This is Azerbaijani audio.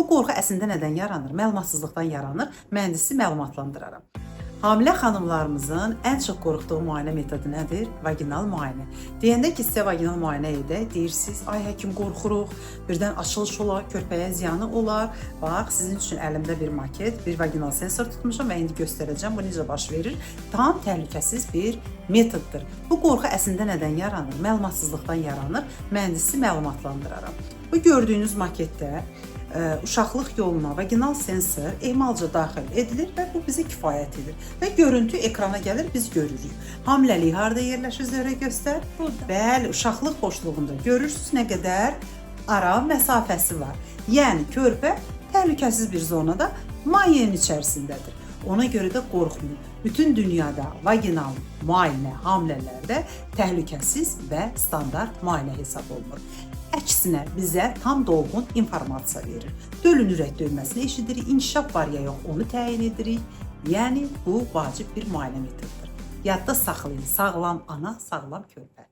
Bu qorxu əslində nədən yaranır? Məlumatsızlıqdan yaranır. Mən də sizi məlumatlandıraram. Hamilə xanımlarımızın ən çox qorxduğu müayinə metodu nədir? Vaginal müayinə. Deyəndə ki, sizə vaginal müayinə edək, deyirsiniz, ay həkim qorxuruq, birdən açılış olar, körpəyə ziyanı olar. Bax, sizin üçün əlimdə bir maket, bir vaginal sensor tutmuşam və indi göstərəcəm bu necə baş verir. Tam təhlükəsiz bir metoddur. Bu qorxu əslində nədən yaranır? Məlumatsızlıqdan yaranır. Mən də sizi məlumatlandıraram. Bu gördüyünüz maketdə uşaqlıq yoluna vaginal sensor ehmalca daxil edilir və bu bizə kifayət edir. Və görüntü ekrana gəlir, biz görürük. Hamiləlik harda yerləşir Zöhrə göstər? Burada. Bəli, uşaqlıq boşluğunda görürsüz nə qədər ara məsafəsi var. Yəni körpə təhlükəsiz bir zonada mayenin içərisindədir. Ona görə də qorxmayın. Bütün dünyada vaginal müayinə hamilələrdə təhlükəsiz və standart müayinə hesab olunur. Əksinə bizə tam dolğun informasiya verir. Dölün ürək döyməsini eşidirik, inkişaf var ya yox onu təyin edirik. Yəni bu vacib bir müayinə metodudur. Yadda saxlayın, sağlam ana, sağlam körpə.